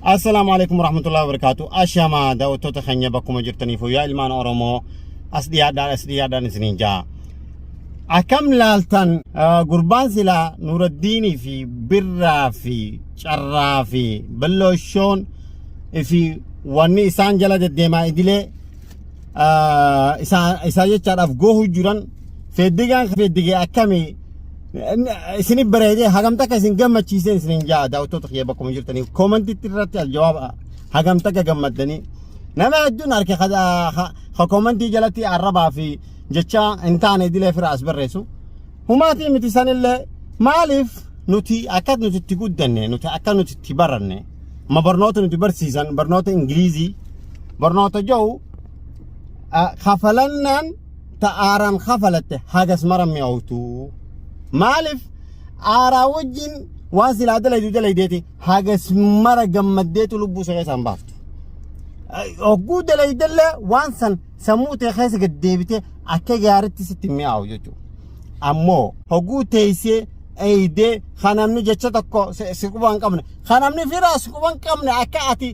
Assalaamu alaikum warahmatullahi wabarakatuh. Ashamaa daawwattoota keenya bakkuma jirtaniif yaa ilmaan Oromoo as dhiyaadhaan as dhiyaadhaan isiniin ja'a. Akkam laaltan gurbaan silaa Nuuraddiinii fi Birraa fi Carraa fi Ballooshoon fi wanni isaan jala deddeemaa idilee isaa jechaadhaaf goohu jiran feeddigaan feeddigee akkamii isinif bareedee hagam takka isin gammachiiseen isinin jaa daawwattoota kiyya bakkuma jirtanii koomantiitti irratti aljawaaba hagam takka gammaddanii nama hedduun arke ka koomantii jalatti arrabaa fi jecha hin taane idilee fira as barreessu humaatii miti sanillee maaliif nuti akka nuti itti guddanne nuti akka nuti itti baranne ma barnoota nuti barsiisan barnoota ingiliizii barnoota jiru kafalannaan ta aaraan kafalatte hagas mara mi'oowtu. Maaliif aaraa wajjin waan silaa dalaydu dalaydeeti hagas mara gammaddeetu lubbuu isa keessaa hin baaftu. Hogguu dalaydellee waan san sammuu tee keessa gad deebitee akka gaariitti sitti mi'aawu jechuudha. Ammoo hogguu teessee eeydee kan namni jecha tokko si quba hin qabne kan namni firaa si quba hin qabne akka ati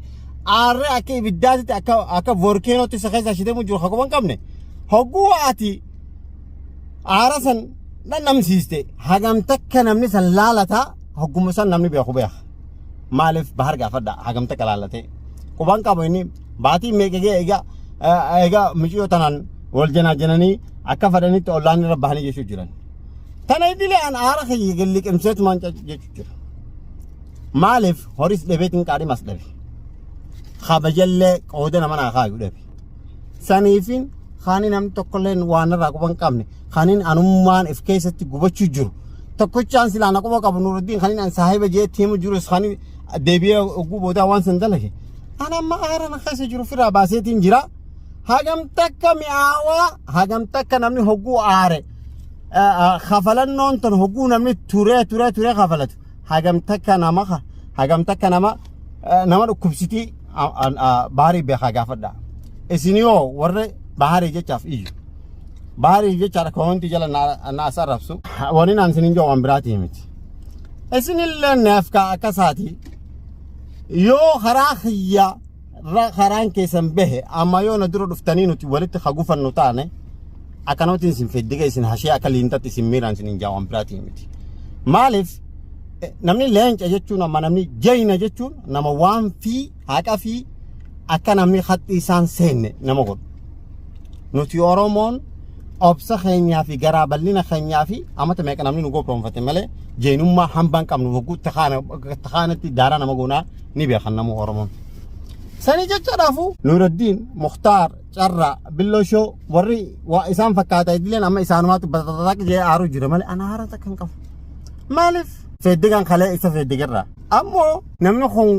aarree akka ibiddaatitti akka akka voorkeenootti isa keessa shitemu jiru kan quba hin qabne hogguu ati aara san dhandhamsiiste hagam takka namni san laalataa hogguma san namni beeku beeka. Maaliif bahar gaafadha hagam takka laalatee quban qabu inni baatii meeqa ga'e egaa egaa miciyoo tanaan wal janaa jananii akka fedhanitti ollaan irra bahanii jechuu jiran. Tana idilee an aara kiyya liqimseetumaan jechuu jira. Maaliif horis dhabeetiin qaadhimas dhabe. Kabajallee qooda nama naa kaayu dhabe. Saniifin kaanii namni tokkolleen waan irraa quba hin qabne kaaniin anummaan if keessatti gubachuu jiru. Tokkochaan silaa na quba qabu Nuruddin kaaniin an saahiba jeetti himu jirus kaaniin deebi'ee oguu boodaa waan san dalage. An amma aara na keessa jiru ofirraa baaseetiin jira. Hagam takka mi'aawaa hagam takka namni hogguu aare. Kafalannoon tan hogguu namni turee turee turee kafalatu hagam takka nama hagam takka nama nama dhukkubsitii baarii beekaa gaafadha. Isin yoo warri baharii jechaaf iyyu. Baharii jechaadha koomentii jala na as arrabsu. Wani naan isin hin jiru waan biraatii miti. Isinillee naaf kaa akkasaati. Yoo karaa kiyya ra karaan keessan bahe amma yoo na dura dhuftanii nuti walitti hagufannu taane akkanumatti isin feddiga isin hashee akka liintatti isin miiraan isin hin jaawwan biraatii miti. Maaliif namni leenca jechuun amma namni jayna jechuun nama waan fi haqa fi akka namni haxxii isaan seenne nama godhu. Nuti Oromoon obsa keenyaa fi garaa bal'ina keenyaa fi amata meeqa namni nu gobroonfate malee jeenummaa hambaan qabnu hogguu takaanatti daaraa nama goonaa ni beekan namuu Oromoon. Sanii jechaadhaafu Nuuraddiin, Muktaar, Carraa, Billooshoo warri waa isaan fakkaata idileen amma isaanumaatu batataq jee aaruu jira malee ana haara takka hin qabu. Maaliif? Feeddigaan kalee isa feeddigarraa. Ammoo namni kun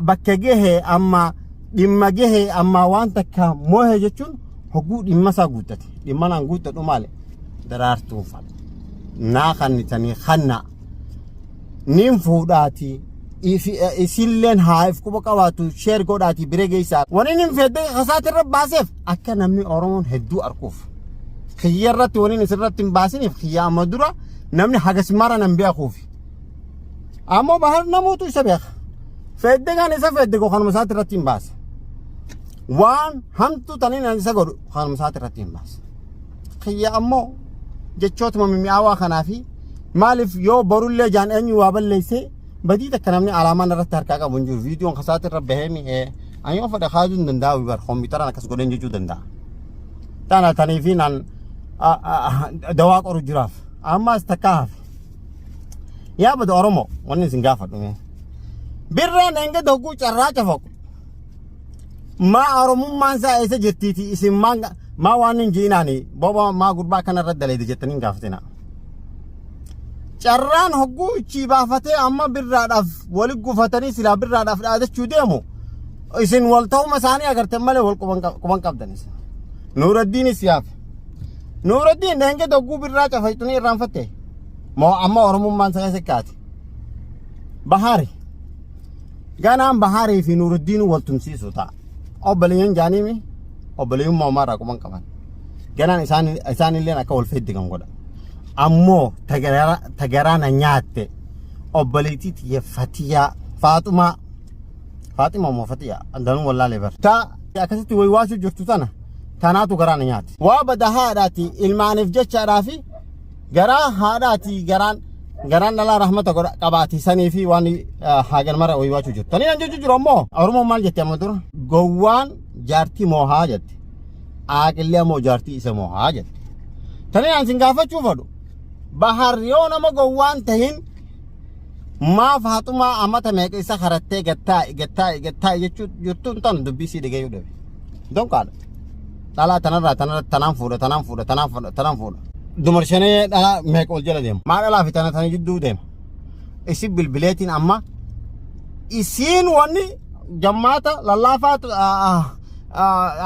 bakka gahe amma dhimma gahe amma waan takka moohe jechuun hogguu dhimma isaa guuttate. Dhimma naan guuttadhu maali? Daraartuun fala. Naa kannitanii kannaa. Nin fuudhaati isilleen haa if quba qabaatu sheer godhaati bira geessaa. Wani nin fedde kasaati irra baaseef akka namni Oromoon hedduu arkuuf. Kiyya irratti wani isirratti hin baasiniif kiyya amma dura namni hagas mara nan beekuuf. Ammoo bahar namuutu isa beeka. Feddegaan isa fedde kanuma isaati irratti hin baasa. Waan hamtuu taniin ani isa godhu kanuma isaati irratti hin baasa. Kiyya ammoo jechootuma mimmi'aawaa kanaa fi maaliif yoo borullee jaan eenyu waa balleessee badii takka namni alaamaan irratti harkaa qabu hin jiru. Viidiyoon kasaati irra bahee mi'ee ani yoo fedhe kaasuu hin danda'u bar kompiitaraan akkas godheen jechuu danda'a. Tana tanii fi naan dawaa qoru jiraaf. Ammaas takkaa hafe. Yaa bada Oromoo wanni isin gaafadhu mee. Birraan hanga dogguu carraa cafaqu. Maa Oromummaan isaa eessa jirtiiti isin maan maa waan hin jiinaani boba maa gurbaa kana irra daleede jettanii hin gaafatina. Carraan hogguu ichii baafatee amma birraadhaaf wali gufatanii silaa birraadhaaf dhaadachuu deemu isin wal ta'uma isaanii agartan malee wal quban qabdan isin. Nuuraddiinis yaaf. Nuuraddiin dheenge dogguu birraa cafayxunii irraanfatte. Moo amma Oromummaan isaa eessa kaati? Bahaari. Ganaan Bahaarii fi Nuuruddiin wal tumsiisu ta'a. Obboleeyyan jaaniimi obboleeyyummaa umaarraa quban qaban. Ganaan isaan isaanilleen akka wal feddigan godha. Ammoo tagaraa na nyaatte obboleettii tiyya Fatiyaa Faaxumaa Faaxima moo Fatiya danuu wallaalee bar. Ta akkasitti waywaachuu jirtu tana tanaatu garaa na nyaate. Waa bada haadhaati ilmaaniif jechaadhaa fi garaa haadhaati garaan garaan dhalaa rahmata godha qabaati sanii fi waan haagan mara waywaachuu jirtu. Tanii an jechuu jiru ammoo Oromoon maal jette amma dura gowwaan jaartii moohaa jette. Aaqillee ammoo jaartii isa moohaa jette. Tanii an sin gaafachuu fadhu bahar yoo nama gowwaan tahin maaf haxumaa amata meeqa isa karattee gattaa'i gattaa'i gattaa'i jechuu jirtuun tan dubbii sii dhagayuu dhabe. Donqaadha. Dhalaa tanarraa tanarra tanaan fuudha tanaan fuudha tanaan fuudha tanaan fuudha. Dumarshanee dhalaa meeqa ol jala deema. Maa dhalaa fi tana tana jidduu deema. Isin bilbileetiin amma isiin wanni jammaata lallaafaa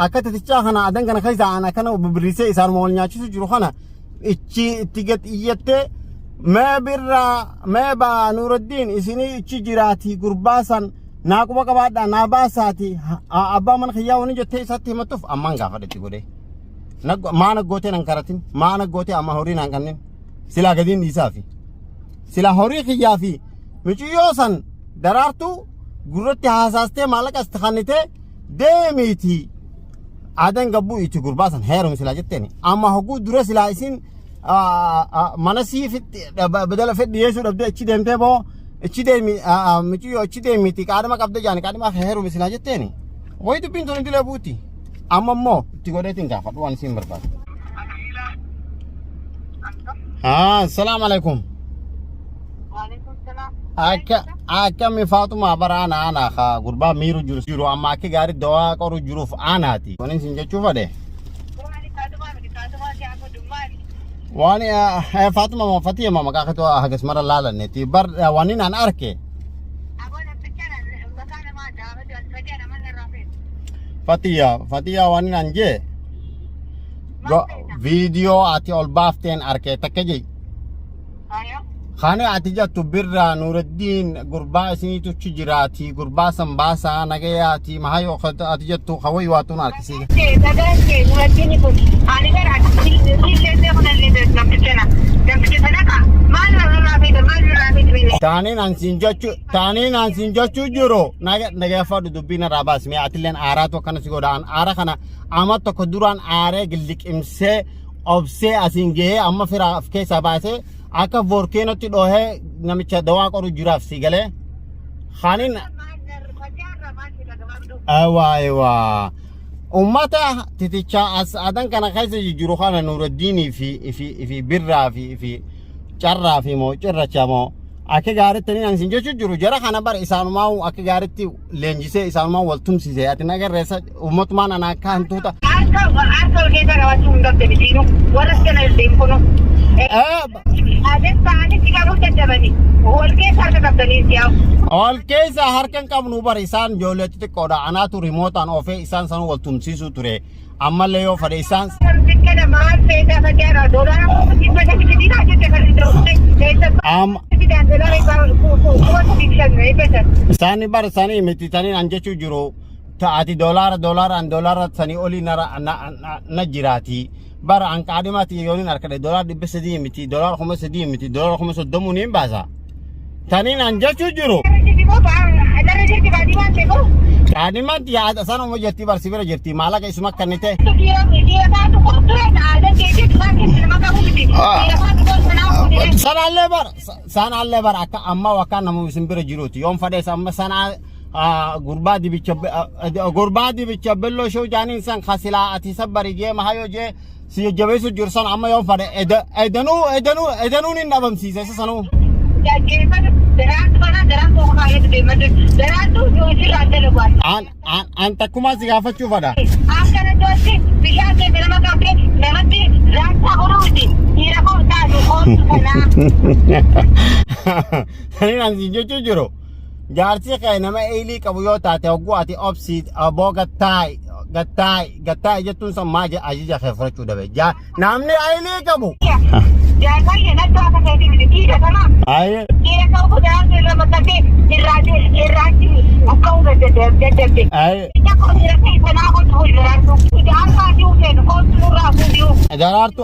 akka titichaa kana adan kana keessa ana kana bibirrisee isaanuma wal nyaachisu jiru kana ichi itti gad iyyattee mee birraa mee baa Nuuraddiin isinii ichi jiraatii gurbaa san naa quba qabaadhaa naa baasaati abbaa mana kiyyaa wani jettee isatti himattuuf ammaan gaafadha itti godhee. Maa naggootee nan karatin maa naggootee amma horii naan kannin silaa gadiin dhiisaafi. Silaa horii kiyyaa fi miciyyoo san daraartuu gurratti haasaastee maallaqa itti kannitee deemiitii Aadan gabbuu itti gurbaa san heerumi silaa jetteeni. Amma hogguu dura silaa isin mana siifitti badala fedhi dhiyeessuu dhabdee achi deemtee boo achi deemi miciyyoo achi deemiti qaadhima qabda jaani qaadhima heerumi silaa jetteeni. Wayi dubbiin tun idilee buuti. Amma immoo itti godheetiin gaafadhu waan isiin barbaadu. Assalamu alaikum. Akka akkami Faaxumaa bara ana ana ka gurbaa miiru jiru jiru amma akka gaarii dawaa qoru jiruuf anaati. Wani isin jechuu fadhe. Waan Faaxuma ma Fatiya ma maqaa keetu hagas mara laalanneeti bar waan inni an arke. Fatiya Fatiya waan inni an jee viidiyoo ati ol baafteen arke takka jee. Kana ati jettu birraa Nuuraddiin gurbaa isiniitu achi jiraati gurbaa san baasaa nagayaati mahayoo ati jettu hawayii waatuun harkisiisa. Sagaan kee Nuuraddiin kun ani bara illee beeku nallee beeku namticha na namticha sana ka maal nurraa fida maal nurraa fida bile. Taaniin ansiin jechuu taaniin ansiin jechuu jiru nageeffadhu dubbii narraa baasi mee atilleen aaraatu akkana si godha an aara kana ama tokko duraan aaree gilliqimsee obsee asiin gahee amma firaa of keessaa baasee akka voorkeenotti dhoohee namicha dawaa qoru jiraaf si galee kanin ewa ewa ummata titichaa as adan kana keessa jiru kana Nuuraddiinii fi fi fi birraa fi fi carraa fi moo cirracha moo akka gaaritti ni ansin jechuu jiru jara kana bara isaanumaa akka gaaritti leenjisee isaanumaa wal tumsise ati nagarreessa ummatumaan ana akka hantuuta. Harka harka ol keessa qabachuu hin qabde mitiinu warra kana deemu kunu. Adeem ta'anii si qabuu dadhabanii wal keessa harka qabdanii si yaa'u. Wal keessa harka hin qabnu bara isaan ijoollee xixiqqoodha anaatu rimootaan oofee isaan sanuu wal tumsiisuu ture ammallee yoo fedhe isaan Namticha maal feeta fakkeenyaaf doolaara 300 jette kan hin ta'u. Am Fidaan doolaara 3,500. Isaani bar sanii miti taniin an jechuu jiru ati doolaara doolaara an doolaara sanii olii nara na, na, na jiraati bara an qaadhimaati yooniin harkadhe doolaara 300 miti doolaara 3000 miti doolaara 30,000 niin baasa taniin an jechuu jiru qaadhimaan yaada sanuma jirti bar sibira jirti maallaqa isuma kennite sanaallee bar Sanaallee bara akka amma wakkaan nama isin bira jiruuti. Yoon fadhees amma sanaa gurbaa dibicha gurbaa dibicha belloo shoo jaaniin san kasilaa ati sabbari jee mahayoo jee si jajjabeessu jiru san amma yoon fadhe edanuu edanuu edanuun hin dhabamsiisa isa sanuu. An an an takkumaa si gaafachuu fadha. Akkana tolchi bishaan keessa nama qabdee namatti raakkaa godhuuti dhiira koo taatu koottu kanaa. Saniin an siin jechuu jiru. Jaarsi kee nama eelii qabu yoo taate hogguu ati obsii aboo gattaa'i gattaa'i gattaa'i jettuun san maa ajaja kee fudhachuu dhabe. Namni eelii qabu. Jaarsa nattu akka keetii miti dhiira kanaa. Ayee. Dhiira ta'uu kuduraan irra makkatee irraatti buqqa'uu dadhabde. Ayee. Tokko dhiira ta'e sanaa kootu fuulduraattu. Harkaa jiru feenu kootu nurraa fuudhiu. Daraartu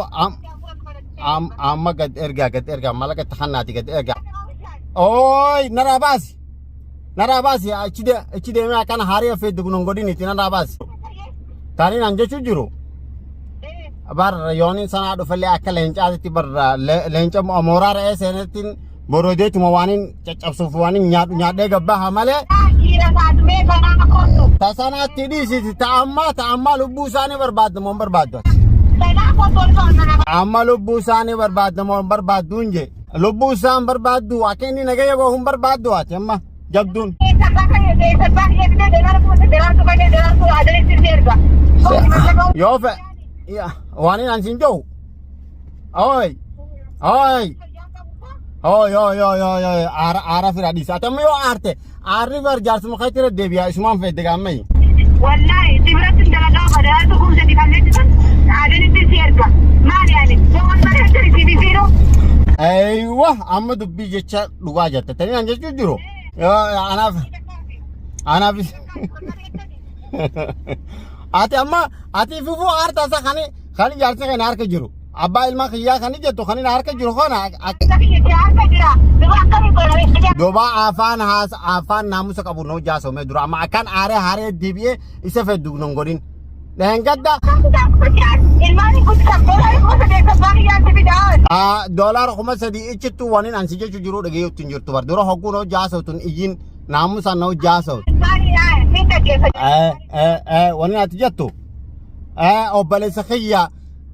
amma gad ergaa gad ergaa malaqa itti hannaati gad ergaa. Ooy narraa baasi. Narraa baasi, achi deemee akkana haarii affeeddu kun hin godhiniiti, narraa baasi. Taaniin an jechuu jiru. Bar yooniin sanaa dhufellee akka leencaatitti bar leenca mooraa re'ee seenettiin borodeetuma waanin caccabsuuf waanin nyaadhu nyaadhee gabbaha malee. Dhiira taatu mee sanaa kottu. Ta sanaatti dhiisiti, ta ammaa lubbuu isaanii barbaaddu moo hin barbaaddu? Sanaa kottu ol sana. Amma lubbuu isaanii barbaaddu moo hin barbaaddu hin jee. Lubbuu isaan barbaaddu, akka inni nagaya bahu hin barbaaddu ati amma jabduun. Eessa baay'ee daraartu daraartu baay'ee daraartu adeemsi erga. Yoo fe waan inni ansiin jiru. Oi! Oi! Oi, oi, oi, oi, oi, aara aara fira dhiisa. Ati amma yoo aarte, aarri bar jaarsuma keetti irra deebi'a, isumaan fedde gaammayi. Wallahi si biratti dalagaa daraartu kumsati kalleetti adeemsi si erga. Maali ani? Waan bareedu si bisiiru. Aywa, amma dubbii jecha dhugaa jette. Tani an jechuu jiru. Anaaf ati amma ati fufuu aarta isa kani jaarsa kana harka jiru. Abbaa ilma kiyyaa kani jettu kani harka jiru kana. Duba afaan haasa, afaan naamusa qabu noo jaasome dura amma akkan aaree haaree deebi'ee isa feddu non godhin. Dheengadda $3,000 ichittu waniin ansi jechuu jiru dhageeyutti hin jirtu bar dura hogguu noo jaasotun iyyiin naamusaan noo jaasot. Waniin ati jettu obboleessa kiyya,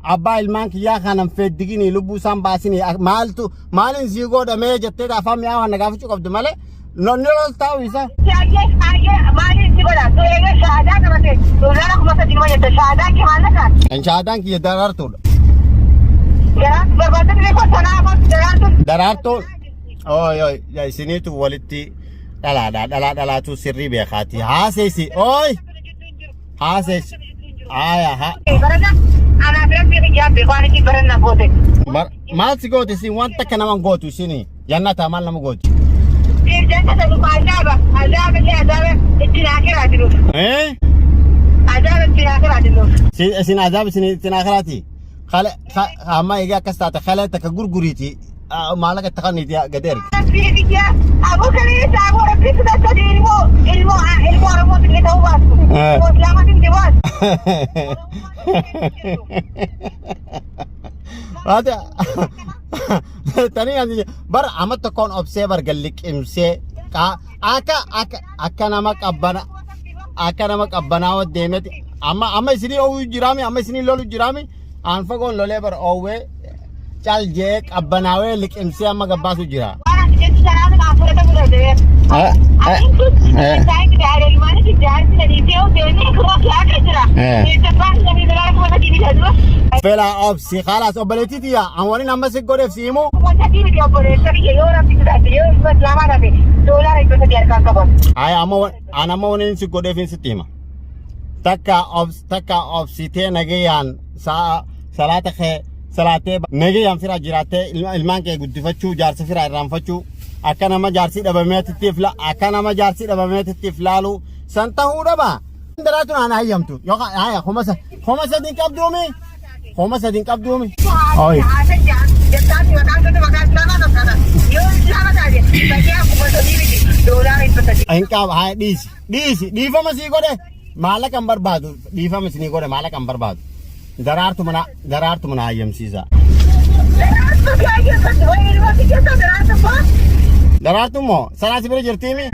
abbaa ilmaan kiyyaa kanan feeddigini, lubbuu isaan baasini, maaltu maalin sii godhamee jettee afaan mi'aa waan na gaafachuu qabdu malee nonni lol taa'u isa. Shaadaan kiyya daraartuudha. Daraartuun ooy ooy isiniitu walitti dhalaadha, dhalaa dhalaatu sirrii beekaati haaseesi, ooy haaseesi aya ha. Maal si goote isin? Waan takka nama hin gootu isin jannataa, maal nama gooti? Eh? Isin azaab isin ittiin akiraati. Kale amma egaa akkas taate, kale takka gurguriiti maallaqa itti kanniiti gad ergi. Abu kaleessa abu rabbi fudhachuu ilmoo ilmoo ilmoo Oromoo illee ta'uu baattu. Islaamaatiin illee baattu. Ati tani ani bar amma tokkoon obsee bar galliqimsee akka nama qabbana, akka nama qabbanaawaa deemeti. Amma isinii oowwuu jiraami, amma isinii lolu jiraami, aan fagoon lolee bar oowwee cal jee qabbanaawee liqimsee amma gabbaasu jira. Waan ati jettu sanaan kan fudhatamu danda'e. Fela obsi, khalas, obboleettii tiyya, an waliin amma si godheef si himu. Ay, amma an amma waliin si godheef sitti hima. Takka obs, takka obsitee nagayaan sa'a salaata kee salaatee nagayaan fira jiraattee ilmaan kee guddifachuu, jaarsa fira irraanfachuu, akka nama jaarsii dhabameetitti akka nama jaarsii dhabameetitti laalu san tahuu dhaba. Daraatuun ana hayyamtu yookaan haya 3,000 qabduumi, 3,000 qabduumi. Oyi. Hin qaba, haya, dhiisi, dhiisi, dhiifama sii godhe, maallaqa hin barbaadu, dhiifama isinii godhe, maallaqa hin barbaadu. Daraartu mana, daraartu mana hayyamsiisa. Daraartu immoo sanaa si bira jirtiimi?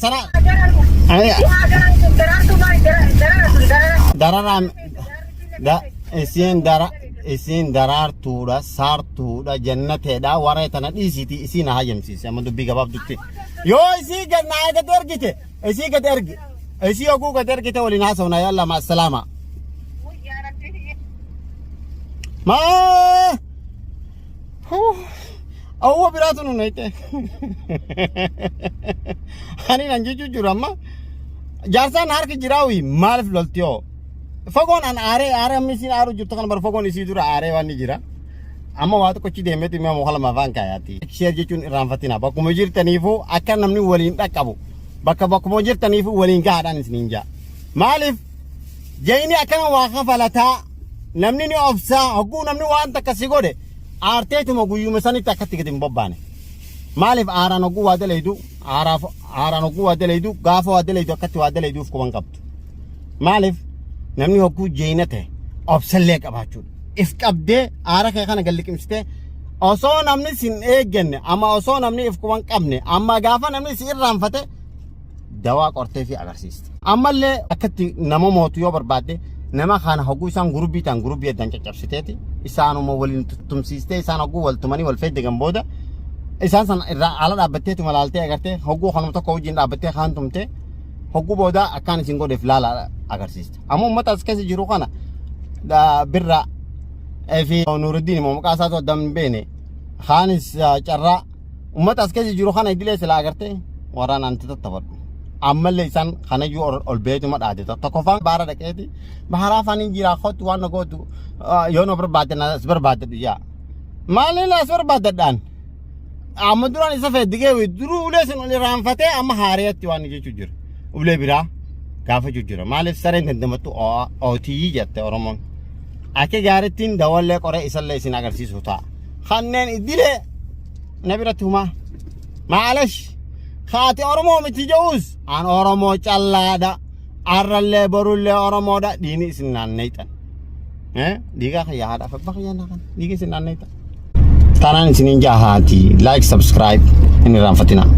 Sana dararaan isiin dara isiin daraartuudha, saartuudha, jannateedha, warra tana dhiisiiti, isii na hayyamsiise. Amma dubbii gabaabdutti yoo isii gad naa gad ergite, isii gad ergi, isii oguu gad ergite waliin haasawna. Yalla, ma salaama. Maa awwa biraatu nu nayte. Ani nan jechuu jiru, amma jaarsaan harki jiraawi, maaliif loltiyoo? Fagoon an aaree aaree amma isiin aaru jirtu kana bar fagoon isii dura aaree waan ni jira. Amma waa xiqqochi deemeeti mi'a muka lama afaan kaayaati. Share jechuun irraanfatina, bakkuma jirtaniifuu akka namni waliin dhaqqabu, bakka bakkuma jirtaniifuu waliin gahaadhaan isiniin jaa. Maaliif jayini akkana waa kafalataa, namni ni obsaa, hogguu namni waan takka si godhe aarteetuma guyyuma sanitti akkatti gadi hin bobbaane. Maaliif aaraan hogguu waa dalaydu aaraaf aaraan hogguu waa dalaydu gaafa waa dalaydu akkatti waa dalayduuf quban qabdu. Maaliif namni hogguu jeeyna ta'e obsallee qabaachuudha. If qabdee aara kee kana gad liqimsitee osoo namni sin eegganne amma osoo namni if quban qabne amma gaafa namni si irraanfate dawaa qortee fi agarsiiste. Ammallee akkatti nama mootu yoo barbaadde nama kana hogguu isaan gurubii ta'an gurubii addaan caccabsiteeti isaanuma waliin tuttumsiistee isaan hogguu wal tumanii wal feeddegan booda isaan sana irraa ala dhaabbatteetuma laaltee agartee hogguu kanuma tokko wajjin dhaabbattee kaan tumtee hogguu booda akkaan isin godheef laala agarsiiste. Amma uummata as keessa jiru kana birraa fi Nuuruddiin immoo maqaa isaatu addaan hin beekne kaanis carraa Uummata as keessa jiru kana idilee silaa agartee waraanaan itti tattafadhu. Ammallee isaan kanayyuu ol beetuma dhaadeta. Tokkoffaan baara dhaqeeti baharaa afaan hin jiraa kottu waan na gootu yoo na barbaadde na as barbaadde yaa. Maaliin as barbaaddadhaan? Amma duraan isa feeddigee duruu ulee sun ol irraanfatee amma haariyatti waan jechuu jira. Ulee biraa gaafachuu jira. Maaliif sareen dandamattu ootii jette Oromoon. Akka gaarittiin dawallee qoree isallee isin agarsiisu ta'a. Kanneen idilee na biratti humaa. Maalash kaati Oromoo miti jedhus an Oromoo callaadha. Arrallee borullee Oromoodha. Dhiini isin naannayxan. Dhiigaa kiyya haadhaaf abbaa kiyya naa kana. Dhiiga isin naannayxan. Tanaan isiniin jahaati. Like subscribe hin irraanfatinaa.